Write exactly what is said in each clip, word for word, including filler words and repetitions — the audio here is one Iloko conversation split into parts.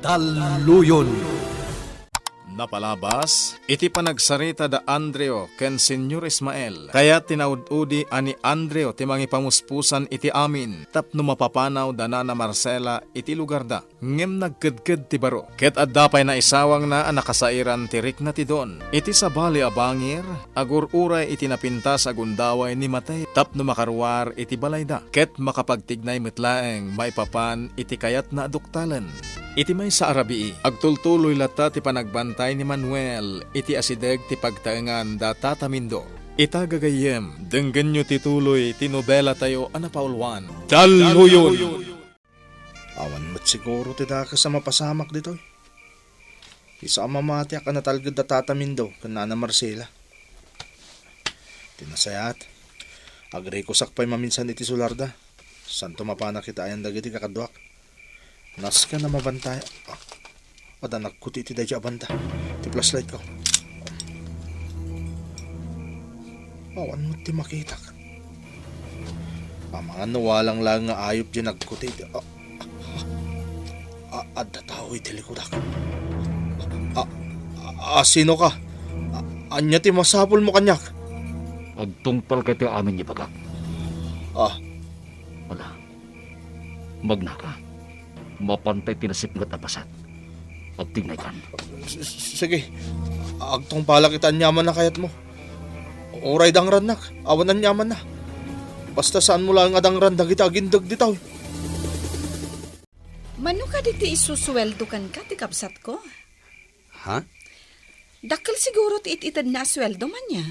Talluyon. Napalabas iti panagsarita da Andreo ken Señor Ismael, kayat ti naud-udi a ni Andreo ti mangipamuspusan iti amin tapno mapapanaw da Nana Marcela iti lugarda. Ngem nagkedked ti baro, ket adda pay naisawangna a nakasairan ti rikna ti Don. Iti sabali a bangir, agur-uray iti napintas a gundaway ni Mateo tapno makaruar iti balayda, ket makapagtignay met laeng maipapan iti kayatna a duktalen. Iti maysa a rabii, agtultuloy latta ti panagbantay ni Manuel iti asideg ti pagtaengan da Tata Mindo. Ita gagayyem, denggenyo ti tuloy ti nobelatayo a napauluan, Talluyon! Awan met siguro ti dakes a mapasamak ditoy. Isu a mamatiak a natalged da Tata Mindo ken Nana Marcela. Ti nasayaat, agrikosak pay maminsan iti solarda. Santo mapanak iti ayan dagiti kakaduak. Nasken a mabantay. Ah, adda nagkuti iti daydi a banda. Ti flashlight ko. Awan met ti makitak. Amangan no walang laeng nga ayup diay nagkuti. Ah, ah, ah, adda tao iti likudak. Ah, ah, sino ka? Ah, ania ti masapulmo kaniak? Agtungpalka iti amin nga ibagak. Ah. Ala, magnaka. Mapantay ti nasipnget a paset. Agtignaykan. S-, s-, sige. Agtungpalak iti aniaman a kayatmo. Uray dangrannak, awan aniamanna. Basta saanmo laeng a dangran dagiti agindeg ditoy. Mano kadi ti isusueldo kenka ti kabsatko? Ha? Dakkel siguro ti it-itedna a sueldo, ania?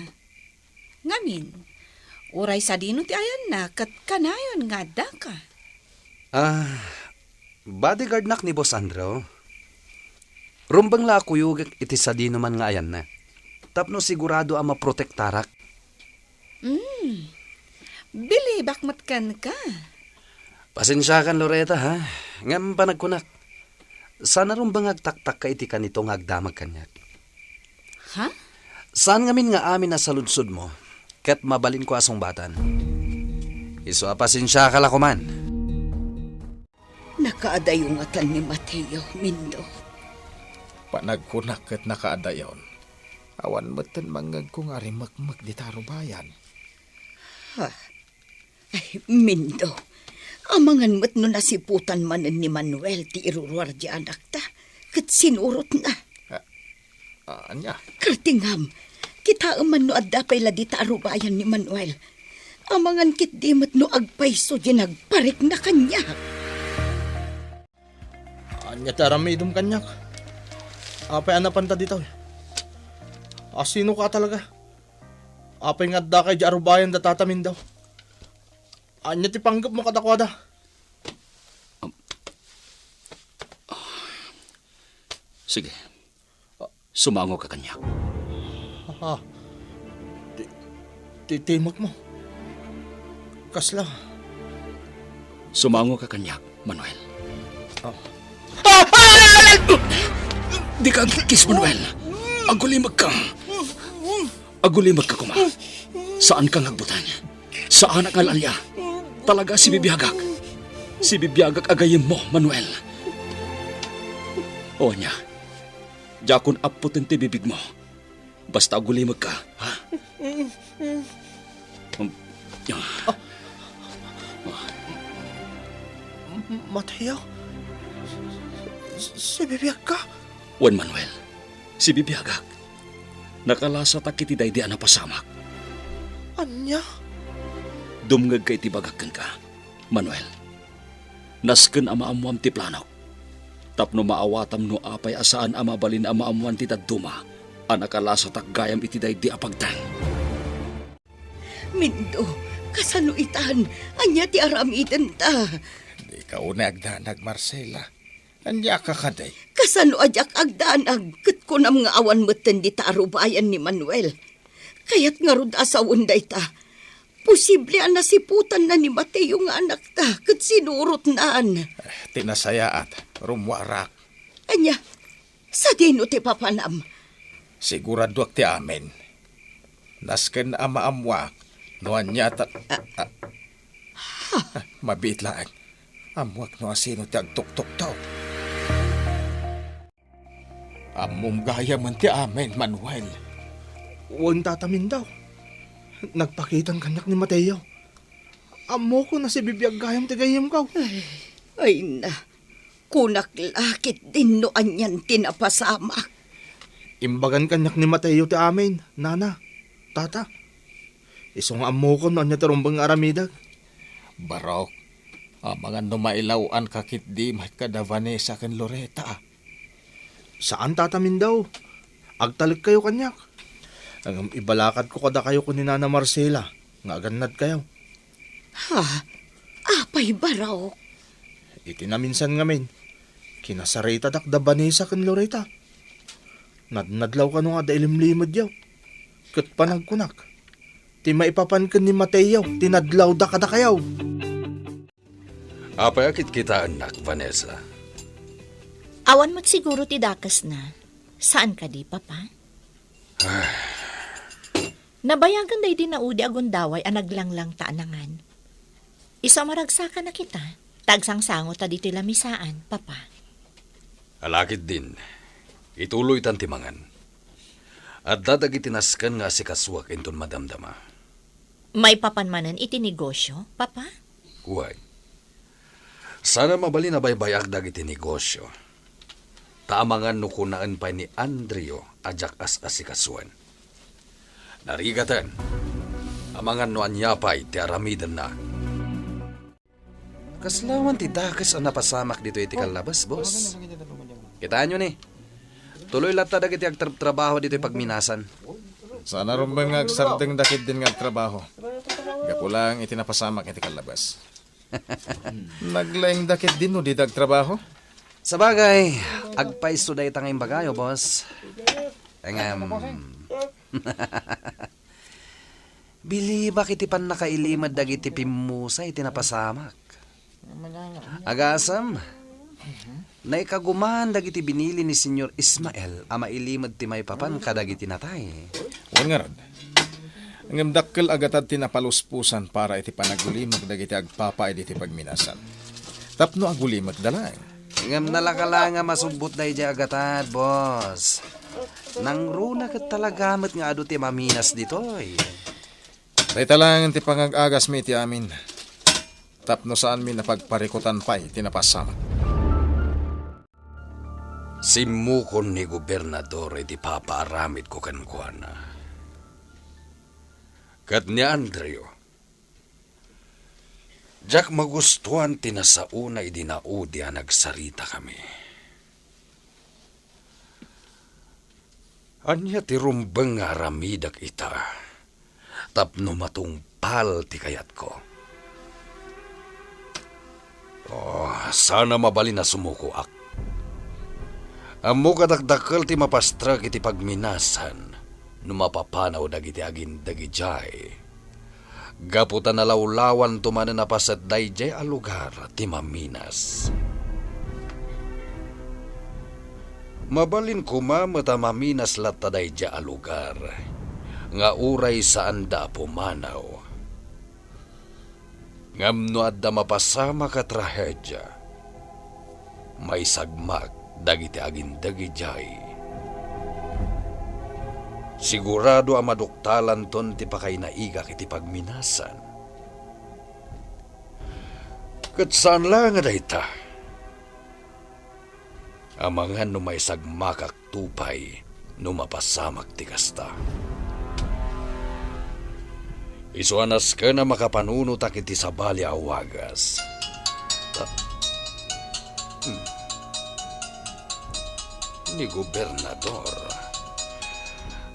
Ngamin, uray sadino ti ayanna ket kanayon nga addaka. Ah, bodyguardnak ni Boss Andrew. Rumbeng la a kuyogek iti sadino man nga ayanna, tapno sigurado a maprotektarak. Hmm. Bilibak met kenka. Pasensiakan, Loretta, ha? Ngem panagkunak, saan a rumbeng nga agtaktakka iti kanito nga agdamag kaniak. Ha? Saan ngamin nga amin a saludsodmo, ket mabalinko a sungbatan. Isu a pasensiaka la koman. Nakaadayo ngatan ni Mateo, Mindo. Panagkunak ket nakaadayon. Awan metten mangngegko nga arimekmek dita a rubayan. Ha? Ay, Mindo, amangan met no nasiputan manen ni Manuel ti iruruar ti anakta, ket sinurotna. Ah, ah, ania? Kartingam, kitaem man no adda pay la dita a rubayan ni Manuel. Amangan ketdi met no agpayso ti nagparikna kaniak. Ania ti aramidem kaniak? Apay a napanta ditoy? A, sino ka talaga? Apay nga addaka idiay arubayan da Tata Mindo? Ania ti panggepmo kadakuada? Sige. Sumangoka kaniak. Ah, ti, ti timekmo. Kasla? Sumangoka kaniak, Manuel. Ah. Ah! Ah! Dika agkikkis, Manuel. Agulimekka. Agulimekka koma. Saanka nga agbuteng. Saanak nga al-alia. Talaga, sibibiagak. Sibibiagak a gayyemmo, Manuel. O ania, diakon appoten ti bibigmo. Basta agulimekka, ha? Um, ah. Mateo? Sibibiagka? Wen, Manuel, sibibiagak. Nakalasatak iti daydi a napasamak. Ania? Dumngegka iti bagak kenka, Manuel. Nasken a maammoam ti planok, tapno maawatam no apay a saan a mabalin a maammoan ti dadduma a nakalasatak gayam iti daydi a pagteng. Mindo, kasano itan? Ania ti aramidenta? Dika unay agdanag, Marcela. Ania ka kadi? Kasano a diak agdanag ket kunam nga awan metten dita a rubayan ni Manuel? Kayat ngarud a sawen dayta. Posible a nasiputanna ni Mateo nga anakta ket sinurotnan. Eh, ti nasayaat, rummuarak. Ania? Sadino ti papanam? Siguraduak ti amin. Nasken a maammuak no ania ta-, ah, mabiit laeng. Ammuak no asino ti agtuktuktok. Ammom gayamen ti amin, Manuel. Wen, Tata Mindao. Nagpakitan kaniak ni Mateo. Ammokon a sibibiag gayam ti gayyemko. Ay, ay na. Kunak la ketdin no anian ti napasamak. Imbagan kaniak ni Mateo ti amin, Nana, Tata. Isu nga ammokon no ania ti rumbeng nga aramidek. Barok, amangan no mailaw-anka ketdi met kada Vanessa ken Loreta. Saan, Tata Mindao. Agtalekkayo kaniak. Ngem ibalakadko kadakayo ken ni Nana Marcela nga agannadkayo. Ha? Apay, Barok? Iti naminsan ngamin, kinasaritadak da Vanessa ken Loreta. Nadnadlaw kano nga adda ilimlimedyo. Ket panagkunak, ti maipapan ken ni Mateo ti nadlawda kadakayo. Apay a kitkitaennak, Vanessa? Awan met siguro ti dakesna. Saan kadi, Papa? Nabayagan daydi naudi a gundaway a naglanglang ta a nangan. Isu a maragsakanak ita, ta agsangsango ta ditoy lamisaan, Papa. Ala ketdin, ituloytan ti mangan. Adda dagiti nasken nga asikasuak inton madamdama. Maipapan manen iti negosio, Papa? Wen. Saan a mabalin a baybay-ak dagiti negosio. Ta amangan no kunaen pay ni Andrew a diak as-asikasuen. Narigaten, amangan no ania pay ti aramidenna. Kasla awan ti dakes a napasamak ditoy iti kallabas, boss. Kitaenyo ni, tuloy latta dagiti agtrabtrabaho ditoy pagminasan. Saan a rumbeng nga agsardengda ketdin nga agtrabaho. Gapu laeng iti napasamak iti kallabas. Naglaingda ketdin no dida agtrabaho? Sabagay, agpayso dayta nga imbagayo, boss. Ngem, bilibak iti pannakailimed dagiti pimmusay ti napasamak. Agasem, naikaguman dagiti binili ni Señor Ismael a mailimed ti maipapan kadagiti natay. Wen ngarud. Ngem dakkel a gatad ti napalusposan para iti panagulimek dagiti agpapaay ditoy pagminasan. Tapno agulimekda laeng. Ngem nalaka la nga masubbot daydiay a gatad, boss. Nangruna ket talaga met nga adu ti maminas ditoy. Dayta laengen ti pangag-agasmi iti amin. Tapno saanmi napagparikutan pay ti napasamak. Simmukon ni Gobernador iti papaaramidko kenkuana. Ket ni Andrew, diak magustuan ti nasaona idi naudi a nagsaritakami. Ania ti rumbeng nga aramidek ita tapno matungpal ti kayatko? Oh, saan a mabalin a sumukoak. Ammok a dakdakkel ti mapastrek iti pagminasan no mapapanaw dagiti agindeg idiay. Gapu ta nalawlawanto manen a paset daydiay a lugar ti maminas. Mabalin koma met a maminas latta daydiay a lugar nga uray saanda a pumanaw. Ngem no adda mapasamak a trahedia, maisagmak dagiti agindeg idiay. Sigurado a maduktalanton ti pakainaigak iti pagminasan. Ket saan la nga dayta. Amangan no maisagmakakto pay no mapasamak ti kasta. Isu a nasken a makapanunotak iti sabali a wagas. Ah. Hmm. Ni Gobernador.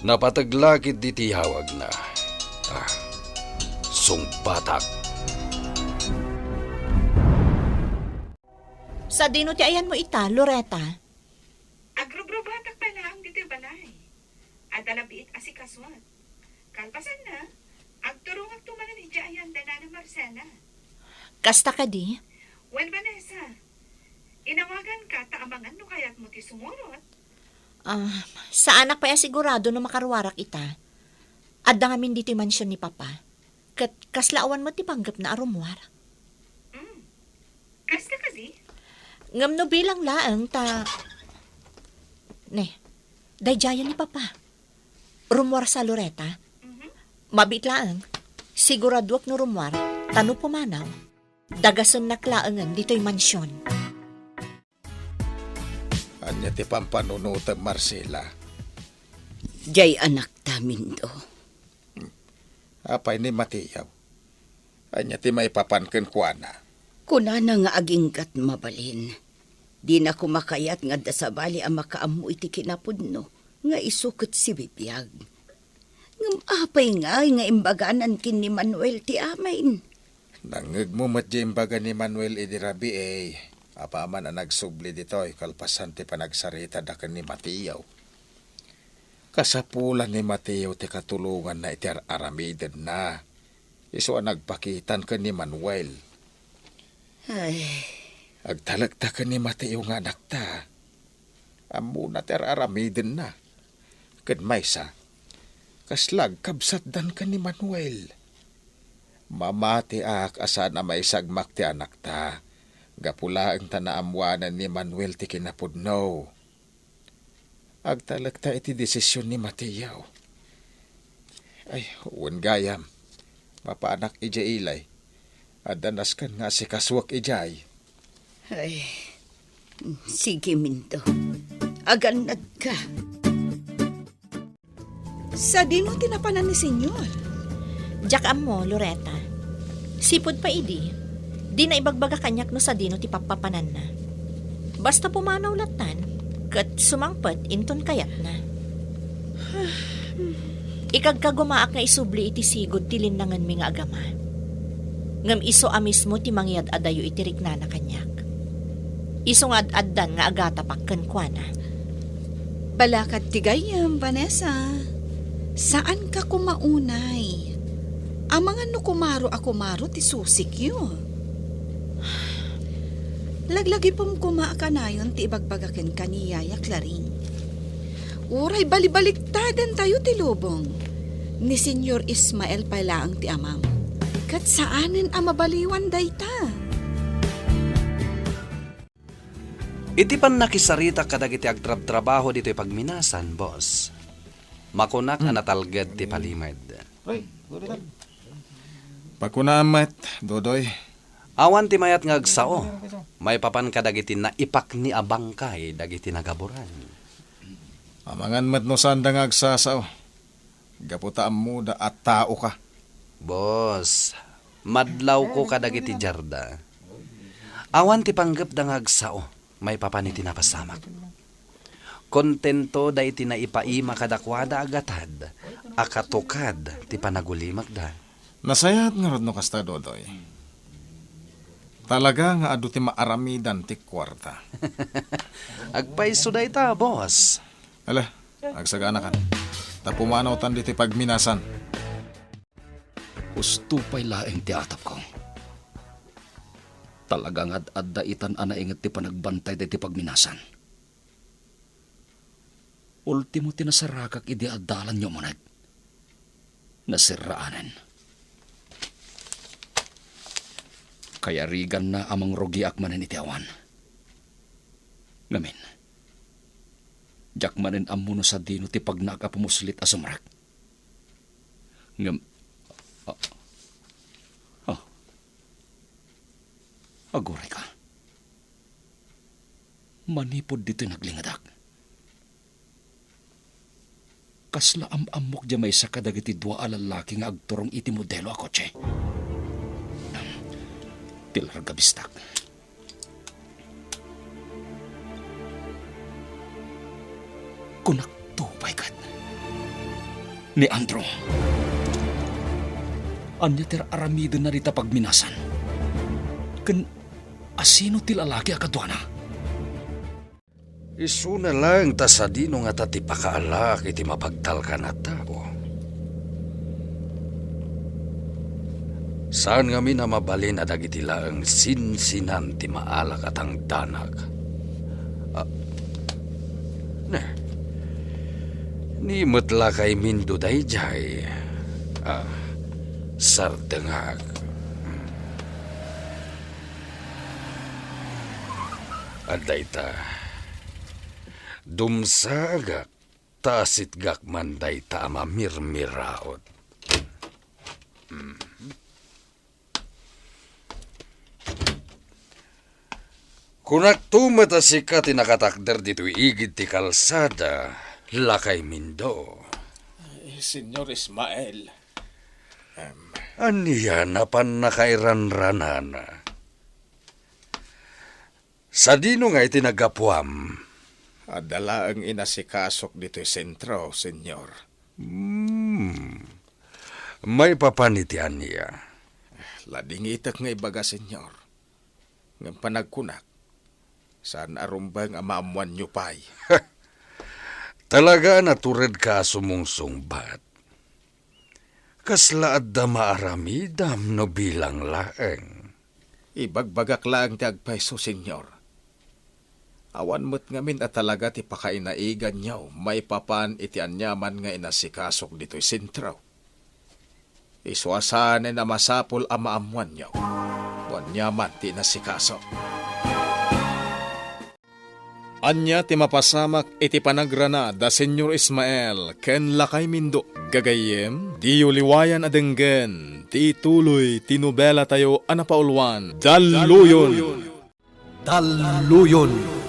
Napateg la ketdi ti yawagna. Ah. Sungbatak. Sadino ti ayanmo ita, Loreta? Agrubrubatak pay laeng ditoy balay. Adda la biit a sikasuak. Kalpasanna, agturongakto manen idiay ayan da Nana Marcela. Kasta kadi? Wen, Vanessa, inawaganka ta amangan no kayatmo ti sumurot. Ah, saanak pay a sigurado no makaruarak ita. Adda ngamin ditoy mansion ni Papa. Ket kasla awan met ti panggepna a rumuar. Mm. Kasta kadi? Ngem no bilang laeng ta, ne, Daydiayen ni Papa. Rummuarsa, Loretta? Mabiit laeng. Siguraduek no rummuar, ta no pumanaw, dagasennak laengen ditoy mansion. Ania ti pampanunotem, Marcela? Diay anakta, Mindo. Apay ni Mateo? Ania ti maipapan kenkuana? Kunana nga aginggat mabalin. Dina koma kayat nga adda sabali a makaammo iti kinapudno nga isu ket sibibiag. Ngem apay ngay nga imbaganan ken ni Manuel ti amin? Nangngegmo met diay imbaga ni Manuel idi rabii, apaman a nagsubli ditoy kalpasan ti panagsaritada ken ni Mateo. Kasapulan ni Mateo ti katulonganna iti ar-aramidenna. Isu a nagpakitan ken ni Manuel. Ay. Agtalekta ken ni Mateo nga anakta. Ammona ti ar-aramidenna. Ken maysa, kasla agkabsatdan ken ni Manuel. Mamatiak a saan a maisagmak ti anakta, gapu laeng ta naammoanan ni Manuel ti kinapudno. Agtalekta iti desisyon ni Mateo. Ay, wen gayam, mapanak idiay ilay. Adda nasken nga asikasuek idiay. Ay, sige, Mindo. Agannadka. Sadino ti napanan ni Senyor? Diak ammo, Loretta. Sipud pay idi, dina ibagbaga kaniak no sadino ti pappapananna. Basta pumanaw lattan, ket sumangpet inton kayatna. Ikagkagumaak nga isubli iti sigud ti linnangenmi nga agama. Ngem isu a mismo ti mangyad-adayo iti riknana kaniak. Isu nga ad-addan nga agatapak kenkuana. Balakad ti gayyem, Vanessa. Saanka koma unay. Amangan no kumaro a kumaro ti susikyo. Laglagipem koma a kanayon ti ibagbaga kenka ni Yaya Claring. Uray balibaliktadentayo ti lubong. Ni Senyor Ismael pay laeng ti amam. Ket saanen a mabaliwan dayta. Iti pannakisaritak kadagiti agtrabtrabaho ditoy pagminasan, boss, makunak a natalged ti palimed. Pakunam met, Dodoy. Awan ti mayat nga agsao. Maipapan kadagiti naipakni a bangkay dagiti nagaburan. Amangan met no saanda nga agsasao. Gapu ta ammoda a taoka. Boss, madlawko kadagiti jarda. Awan ti panggepda nga agsao maipapan iti napasamak. Kontento da iti naipaima kadakuada a gatad a katukad ti panagulimakda. Nasayaat ngarud no kasta, Dodoy. Talaga nga adu ti maaramidan ti kuarta. Agpayso dayta, boss. Ala, agsaganakan. Ta pumanawtan ditoy pagminasan. Husto pay laeng ti atapko. Talaga nga ad-adda itan a nainget ti panagbantay daytoy pagminasan. Ultimo ti nasaragak idi adda alanyo umuneg. Naserraanen. Kayariganna a mangrugiak manen iti awan. Ngamin, diak manen ammo no sadino ti pagnaak a pumuslit a sumrek. Ngem, ah, ah, aguray ka. Manipud ditoy naglingedak, kasla am-ammok diay maysa kadagiti dua a lallaki nga agturong iti modelo a kotse. Ti larga bistak. Kunak to pay ket ni Andrew. Ania ti ar-aramidenna dita pagminasan? Ken asino ti lalaki a kaduana? Isuna laeng ta sadino ngata ti pakaalaak iti mapagtalkan a tao. Saan ngamin a mabalin a dagiti laeng sinsinan ti maalak a tangdanak. Ah, ne. Ni met la kay Mindo daydiay. Ah, sardengak. Adda ita. Dumsaagak ta asitgak man dayta a mamirmiraot. Hmm. Kunakto met a sika ti nakatakder ditoy igid ti kalsada, Lakay Mindo. Eh, Señor Ismael. Em. Ania a pannakairanranana? Sadino nga iti naggapuam? Adda laeng inasikasok ditoy sentro, Señor. Hmm. Maipapan iti ania? Ladingitek nga ibaga, Señor. Ngem panagkunak, saan a rumbeng a maammoanyo pay. Talaga a naturedka a sumungsungbat. Kasla adda maaramidam no bilang laeng. Ibagbagak laeng ti agpayso, Señor. Awan met ngamin a talaga ti pakainaiganyo maipapan iti aniaman nga inasikasok ditoy sentro. Isu a saanen a masapul a maammoanyo no aniaman ti inasikasok. Ania ti mapasamak iti panagrana da Señor Ismael ken Lakay Mindo? Gagayyem, diyo liwayan a denggen ti ituloy ti nobelatayo a napauluan, Dalluyon. Dalluyon.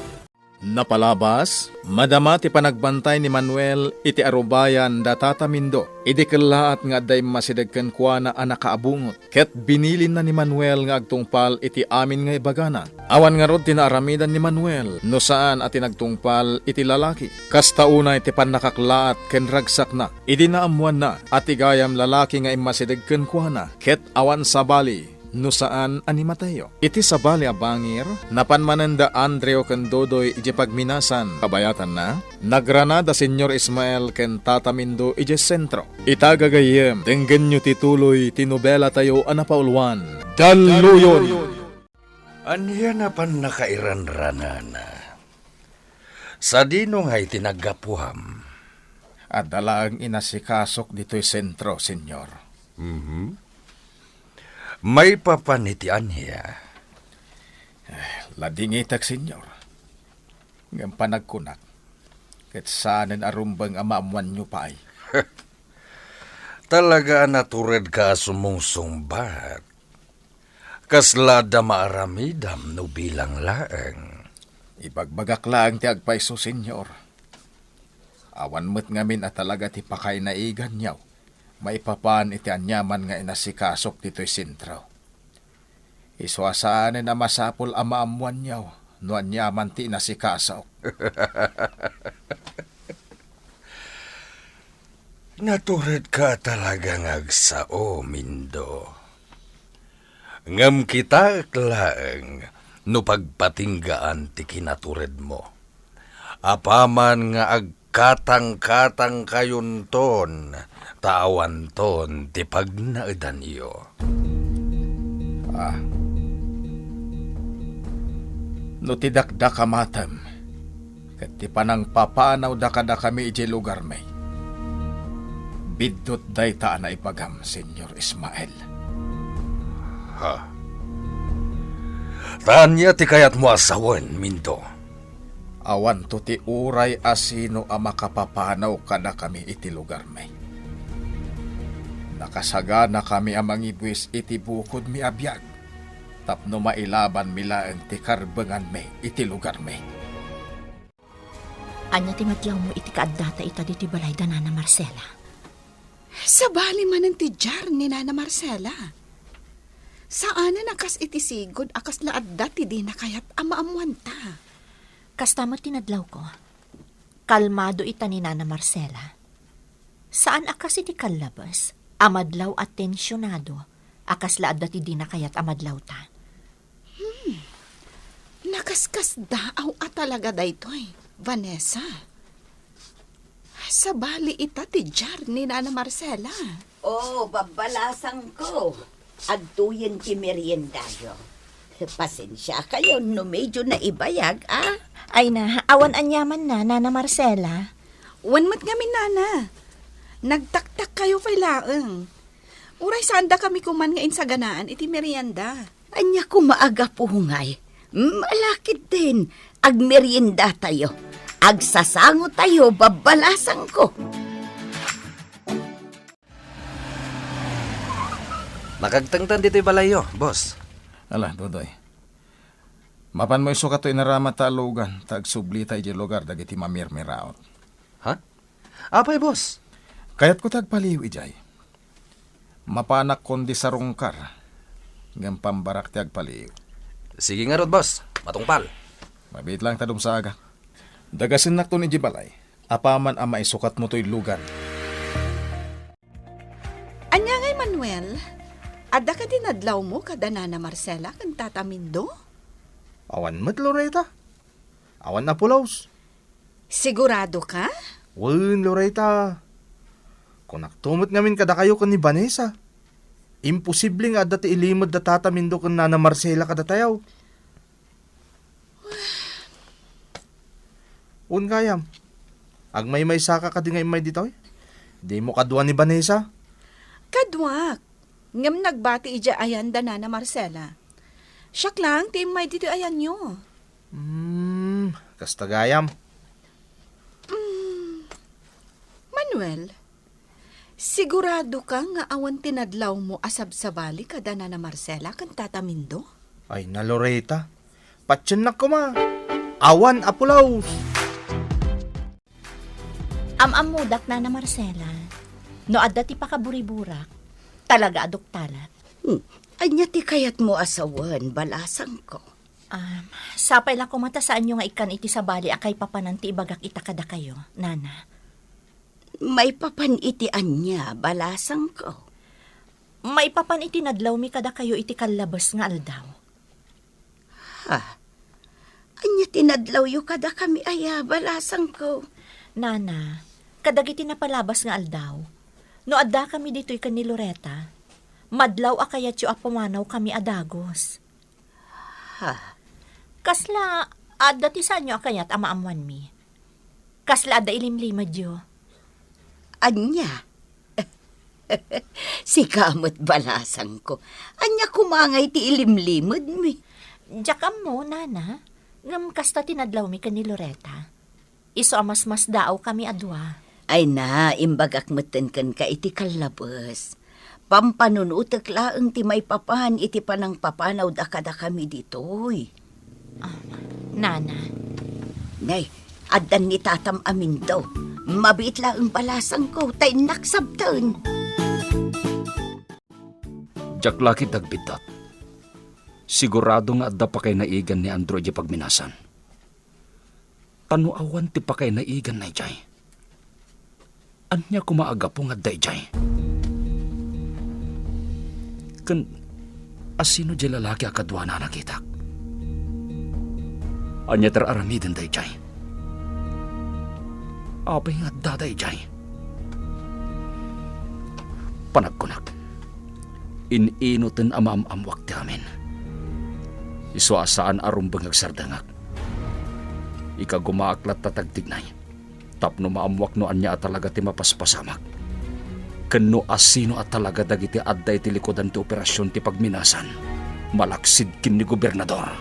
Napalabas, madama ti panagbantay ni Manuel iti arubayan da Tata Mindo. Idi kellaat nga adda immasideg kenkuana a nakaabungot, ket binilinna ni Manuel nga agtungpal iti amin nga ibagana. Awan ngarud ti naaramidan ni Manuel no saan a ti nagtungpal iti lalaki. Kasta unay ti pannakaklaat ken ragsakna idi naammoanna a ti gayam lalaki nga immasideg kenkuana ket awan sabali no saan a ni Mateo. Iti sabali a bangir, napan manen da Andreo ken Dodoy idiay pagminasan. Kabayatanna, nagrana da Señor Ismael ken Tata Mindo idiay sentro. Ita gagayyem, denggenyo ti tuloy ti nobelatayo a napauluan, Dalluyon! Ania a pannakairanranana? Sadino nga iti naggapuam? Adda laeng inasikasok ditoy sentro, Señor. Mhm. Maipapan iti ania? Eh, ladingitek, Señor. Ngem panagkunak, ket saanen a rumbeng a maammoanyo pay. Talaga a naturedka a sumungsungbat. Kasla adda maaramidam no bilang laeng. Ibagbagak laeng ti agpayso, Señor. Awan met ngamin a talaga ti pakainaiganyo maipapan iti aniaman nga inasikasok ditoy sentro. Isu a saanen a masapul a maammoanyo no aniaman ti inasikasok. Naturedka talaga nga agsao, Mindo. Ngem kitaek laeng no pagpatinggaan ti kinaturedmo. Apaman nga agkatangkatangkayonton, ta awanton ti pagnaedanyo. Ah. No ti dakdakamatem ket ti panangpapanawda kadakami idiay lugarmi, biddut dayta a naibagam, Señor Ismael. Ha? Ta ania ti kayatmo a sawen, Mindo? Awanto ti uray a sino a makapapanaw kadakami iti lugarmi. Nakasaganakami a mangibuis iti bukodmi a biag tapno mailabanmi laeng ti karbenganmi iti lugarmi. Ania ti madlawmo iti kaaddata ita ditoy balay da Nana Marcela? Sabali manen ti diar ni Nana Marcela. Saanen a kas iti sigud a kasla adda ti dina kayat a maammoanta. Kasta met ti nadlawko. Kalmado ita ni Nana Marcela. Saan a kas iti kallabes a madlaw a tensionado a kasla adda ti dina kayat a madlawta. Hmm. Nakaskasdaaw a talaga daytoy, Vanessa. Sabali ita ti diar ni Nana Marcela. Oh, babbalasangko. Adtoyen ti meriendayo. Pasensiakayo no medyo naibayag, a? Ay na, awan aniamanna, Nana Marcela. Wen met ngamin, Nana. Nagtaktakkayo pay laeng. Uray saandakami koman nga insaganaan iti merienda. Ania koma a gapu ngay? Mm, ala ketdin, agmeriendatayo. Agsasangotayo, babbalasangko. Nakagtengten ditoy balayyo, boss. Ala, Dodoy. Mapanmo isukat toy inaramat ta allugan, ta agsublita idiay lugar dagiti mamirmiraot. Ha? Apay, boss? Kayatko ti agpaliiw idiay. Mapanak kondi sarungkar, ngem pambarak ti agpaliiw. Sige ngarud, boss. Matungpal. Mabiit laeng ta dumsagak. Dagasennakton idiay balay. Apaman a maisukatmo toy lugan. Ania ngay, Manuel? Adda kadi nadlawmo kada Nana Marcela ken Tata Mindo? Awan met, Loreta. Awan a pulos. Sigurado ka? Wen, Loreta. Kunakto met ngamin kadakayo ken ni Vanessa. Imposible nga adda ti ilimed da Tata Mindo ken Nana Marcela kadatayo. Wen gayam, agmaymaysaka kadi nga immay ditoy? Dimo kadua ni Vanessa? Kaduak. Ngem nagbati idiay ayan da Nana Marcela. Siak laeng ti immay ditoy ayanyo. Hmm, kasta gayam. Mm, Manuel, sigurado ka nga awan ti nadlawmo a sabsabali kada Nana Marcela ken Tata Mindo? Ay na, Loreta. Patiennak koma. Awan a pulos. Am-ammodak, Nana Marcela. No adda ti pakaburiburak, talaga a duktalak. Hmm. Ania ti kayatmo a sawen, balasangko? Um, sapay la koma ta saanyo nga ikkan iti sabali a kaipapanan ti ibagak ita kadakayo, Nana. Maipapan iti ania, balasangko? Maipapan iti nadlawmi kadakayo iti kallabes nga aldaw. Ha? Ania ti nadlawyo kadakami aya, balasangko? Nana, kadagiti napalabas nga aldaw, no addakami ditoy ken ni Loreta, madlaw a kayatyo a pumanawkami a dagus. Ha? Kasla adda ti saanyo a kayat a maammoanmi? Kasla adda ilimlimedyo? Ania? Sika met, balasangko. Ania koma ngay ti ilimlimedmi? Diak ammo, Nana. Ngem kasta ti nadlawmi ken ni Loreta. Isu a masmasdaawkami a dua. Ay na, imbagak metten kenka iti kallabes. Pampanunotek laeng ti maipapan iti panangpapanawda kadakami ditoy. Ah, Nana. Nay, addan ni Tatam a Mindo. Mabiit laeng, balasangko, ta innak sabten. Diak la ket agbiddut. Sigurado nga adda pakaynaigan ni Andrew idiay pagminasan. Ta no awan ti pakaynaiganna idiay, ania koma a gapu nga adda idiay? Ken asino diay lalaki a kaduana a nakitak? Ania ti ar-aramidenda idiay? Apay nga addada idiay? Panagkunak, in-inuten a maam-ammoak ti amin. Isu a saan a rumbeng agsardengak. Ikagumaak latta ti agtignay tapno maammoak no ania a talaga ti mapaspasamak, ken no asino a talaga dagiti adda iti likudan ti operasion ti pagminasan malaksid ken ni gobernador.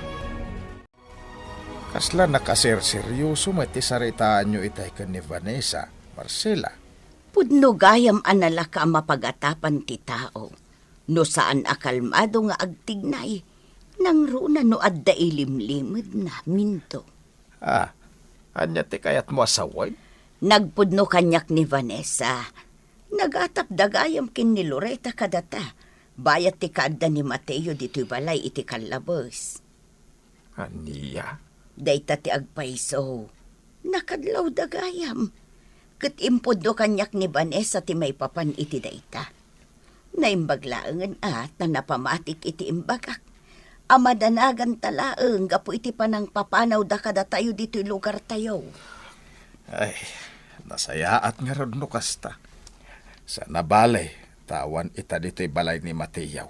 Kasla nakaserseryoso met ti saritaanyo itay ken ni Vanessa, Marcela. Pudno gayam a nalaka a mapagatapan ti tao no saan a kalmado nga agtignay, nangruna no adda ilimlimedna, Mindo. Ah, ania ti kayatmo a sawen? Nagpudno kaniak ni Vanessa. Nagatapda gayam ken ni Loreta kadata, bayat ti kaadda ni Mateo ditoy balay iti kallabes. Ania? Dayta ti agpayso. Nakadlawda gayam. Ket impudno kaniak ni Vanessa ti maipapan iti dayta. Naimbag laengen a ta napamatik iti imbagak a madanaganta laeng gapu iti panangpapanawda kadatayo ditoy lugartayo. Ay, nasayaat ngarud no kasta. Sana bale, ta awan ita ditoy balay ni Mateo.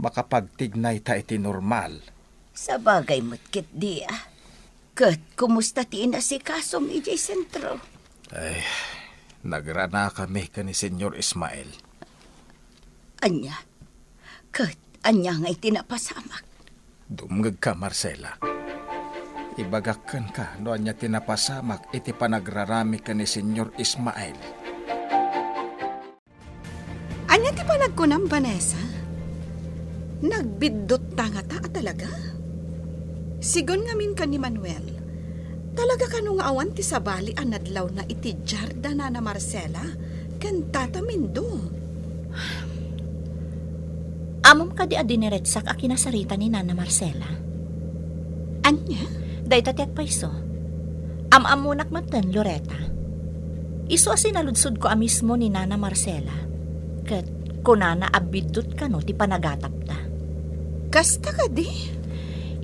Makapagtignayta iti normal. Sabagay met ketdi, a. Ket kumusta ti inasikasom idiay sentro? Ay, nagranakami ken ni Senyor Ismael. Ania? Ket ania ngay ti napasamak? Dumngegka, Marcela. Ibagak kenka no ania ti napasamak iti panagrarami ken ni Señor Ismael. Ania ti panagkunam, Vanessa? Nagbiddotta ngata a talaga? Sigun ngamin ken ni Manuel, talaga kano nga awan ti sabali a nadlawna iti diar da Nana Marcela ken Tata Mindo? Ammom kadi a diniretsak a kinasarita ni Nana Marcela? Ania? Dayta ti agpayso. Am-ammonak metten, Loretta. Isu a sinaludsodko a mismo ni Nana Marcela, ket kunana a biddut kano ti panagatapda. Kasta kadi?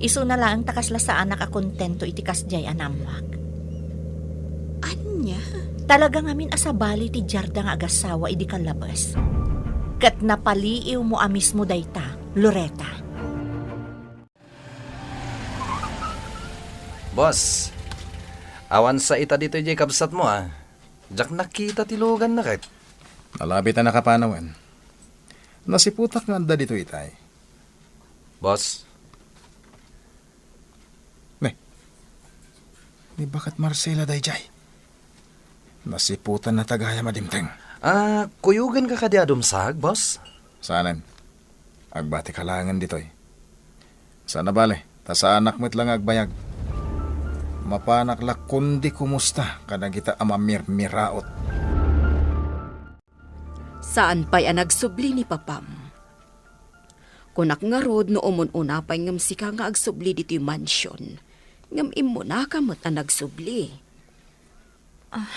Isuna laeng ta kasla saanak a kontento iti kasdiay a naammoak. Ania? Talaga ngamin a sabali ti diarda nga agasawa idi kallabes. Ket napaliiwmo a mismo dayta, Loretta. Boss, awan sa ita ditoy diay kabsatmo, a. Diak nakita ti luganna ket. Nalabit a nakapanawen. Nasiputak nga adda ditoy itay. Boss? Ne. Ni baket Marcela daydiay. Nasiputanna ta gayam a dimteng. Ah, kuyoganka kadi a dumsag, boss? Saanen. Agbatika laengen ditoy. Saan a bale, ta saanak met la nga agbayag. Mapanak la kundi kumusta kadagita a mamirmiraot. Saan pay a nagsubli ni papam. Kunak ngarud no umun-una pay ngem sika nga agsubli ditoy mansion, ngem immunaka met a nagsubli. Ah.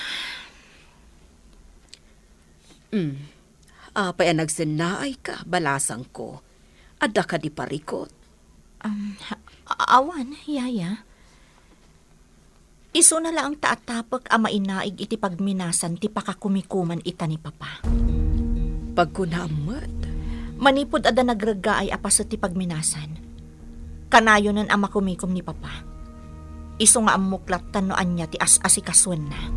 Mm. Apay a nagsennaayka, balasangko? Adda kadi parikut? Um, a-, awan, Yaya. Isuna laeng ta atapek a mainaig iti pagminasan ti pakakumikuman ita ni Papa. Pagkunam met. Manipud adda nagreggaay a paset ti pagminasan, kanayonen a makumikom ni Papa. Isu nga ammok lattan no ania ti as-asikasuenna.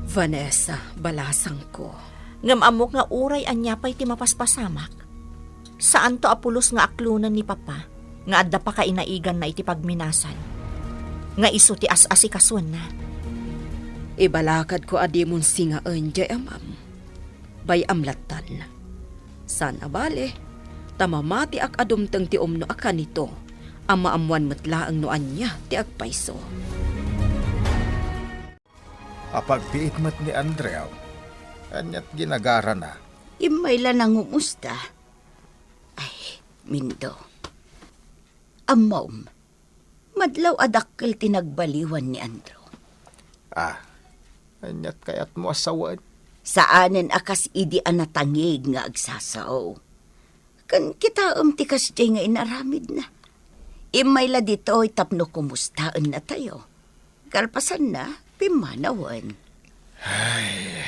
Vanessa, balasangko. Ngem ammok nga uray ania pay ti mapaspasamak, saanto a pulos nga aklonen ni Papa nga adda pakainaiganna iti pagminasan nga isu ti as-asikasuenna. Ibalakadko a dimon singaen diay amam. Bay-am lattan. Saan a bale, ta mamatiak a dumteng ti umno a kanito, a maammoan met laeng no ania ti agpayso. Apagbiit met ni Andrew. Aniat ginagarana? Immay la nangumusta. Ay, Mindo. Ammom, madlaw a dakkel ti nagbaliwan ni Andrew. Ah, aniat kayatmo a sawen? Saanen a kas idi a natangig nga agsasao. Ken kitaem ti kasdiay nga inaramidna. Immay la ditoy tapno kumustaennatayo. Kalpasanna, pimmanawen. Ay.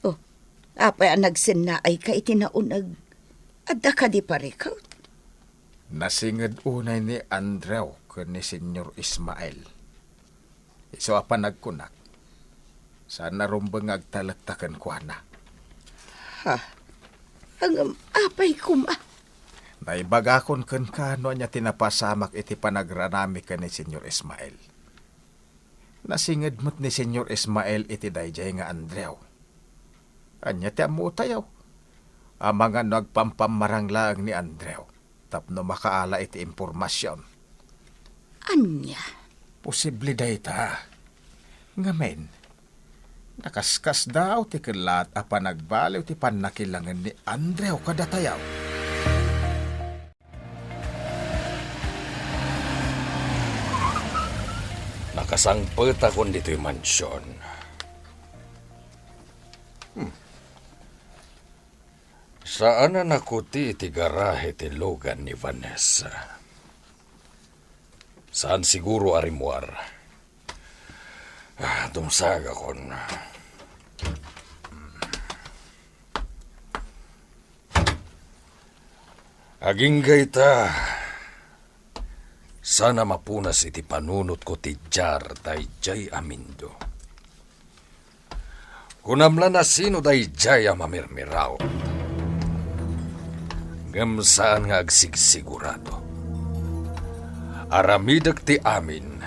Oh, apay a nagsennaayka iti nauneg? Adda kadi parikut? Nasinged unay ni Andrew ken ni Señor Ismael. Isu a panagkunak, saan a rumbeng nga agtalekta kenkuana. Ha? Ngem apay koma? Naibagakon kenka no ania ti napasamak iti panagrarami ken ni Señor Ismael. Nasinged met ni Señor Ismael iti daydiay nga Andrew. Ania ti ammotayo? Amangan no agpampammarang laeng ni Andrew tapno makaala iti impormasion. Ania? Posible dayta. Ngamin, nakaskasdaaw ti kellaat a panagbaliw ti pannakilangen ni Andrew kadatayo. Nakasangpetakon ditoy mansion. Hmm. Saan a nakuti iti garahe ti lugan ni Vanessa. Saan siguro a rimmuar. Ah, dumsagakon. Agingga ita, saan a mapunas iti panunotko ti diar daydiay a Mindo. Kunam la no sino daydiay a mamirmiraot. Ngem saan nga agsigsigurado. Aramidek ti amin,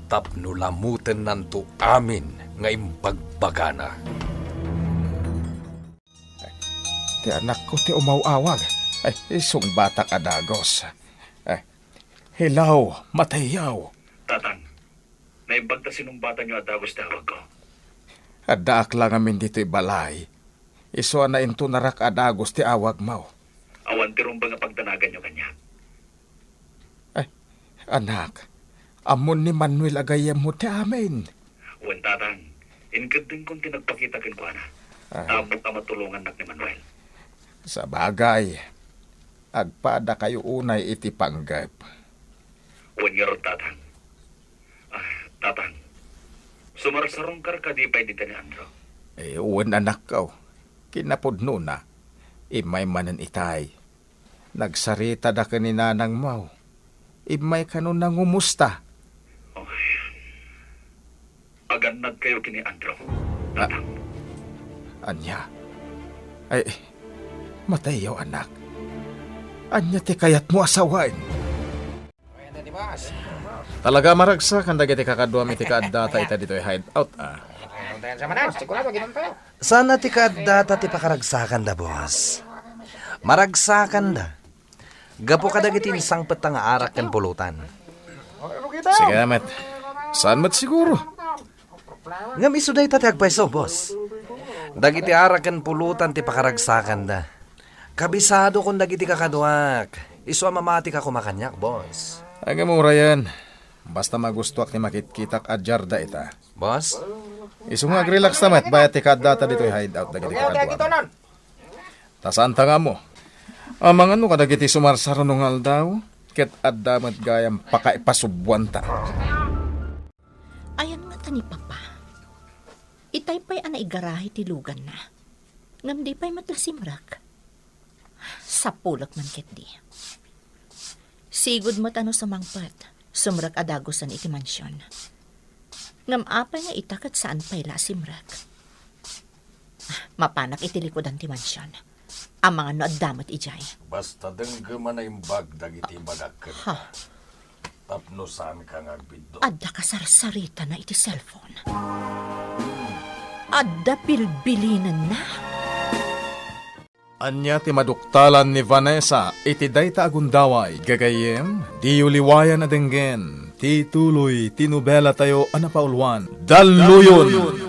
tapno lamutennanto amin nga imbagbagana. Ti anakko ti umaw-awag. Ay, isungbatak a dagus. Ay, hello, Mateo. Tatang, naimbag ta sinumbatan yo a dagus ti awag ko. Addaak la ngamin ditoy balay. Isu a naintunarak a dagus ti awag mo. Awan ti rumbeng a pagdanagan yo kaniak. Ay, anak, ammon ni Manuel a gayyemmo ti amin. Wen, Tatang, inkeddengkon ti nagpakita kenkuana. Ah. Tapno matulongannak ni Manuel. Sabagay, agpadakayo unay iti panggep. Wen ngarud, Tatang. Ah, Tatang, sumarsarongka kadi pay dita ni Andrew? Eh, wen, anakko. Kinapudnona, immay manen itay. Nagsaritadaka ken ni nanangmo. Immay kano nangumusta. Oh. Agannadkayo ken ni Andrew, Tatang. Ania? Ay, Mateo, anak. Ania ti kayatmo a sawen? Talaga, maragsakan dagiti kakaduam iti kaaddata ita ditoy hideout, ah. Saan a ti kaaddata ti pakaragsakanda, boss. Maragsakanda. Gapu kadagiti insangpetta nga arak ken pulutan. Sige met. Saan met siguro? Ngem isu dayta ti agpayso, boss. Dagiti arak ken pulutan ti pakaragsakanda. Kabisadokon dagiti kakaduak. Isu a mamatika koma kaniak, boss. Ngem urayen, basta magustuak ti makitkitak a diarda ita. Boss? Isu nga agrelaxta met bayat ti kaaddata ditoy hideout dagiti kakaduam. Ta saanta nga ammo. Amangan no kadagiti sumarsarano nga aldaw, ket adda met gayam pakaipasubbuanta. Ayan ngata ni Papa. Itay pay a naigarahi ti luganna. Ngem di pay met la simrek. Sapulek man ketdi. Sigud met a no sumangpet, sumrek a dagusen iti mansion. Ngem apay nga ita ket saan pay la a simrek? Mapanak iti likudan ti mansion. Amangan no adda met idiay. Basta denggem a naimbag dagiti madakkel. Ha? Tapno saanka nga agbiddut. Adda kasarsaritana iti cellphone. Adda bilbilinenna. Ania ti maduktalan ni Vanessa iti dayta a gundaway? Gagayyem, diyo liwayan a denggen ti tuloy ti nobelatayo a napauluan, Dalluyon!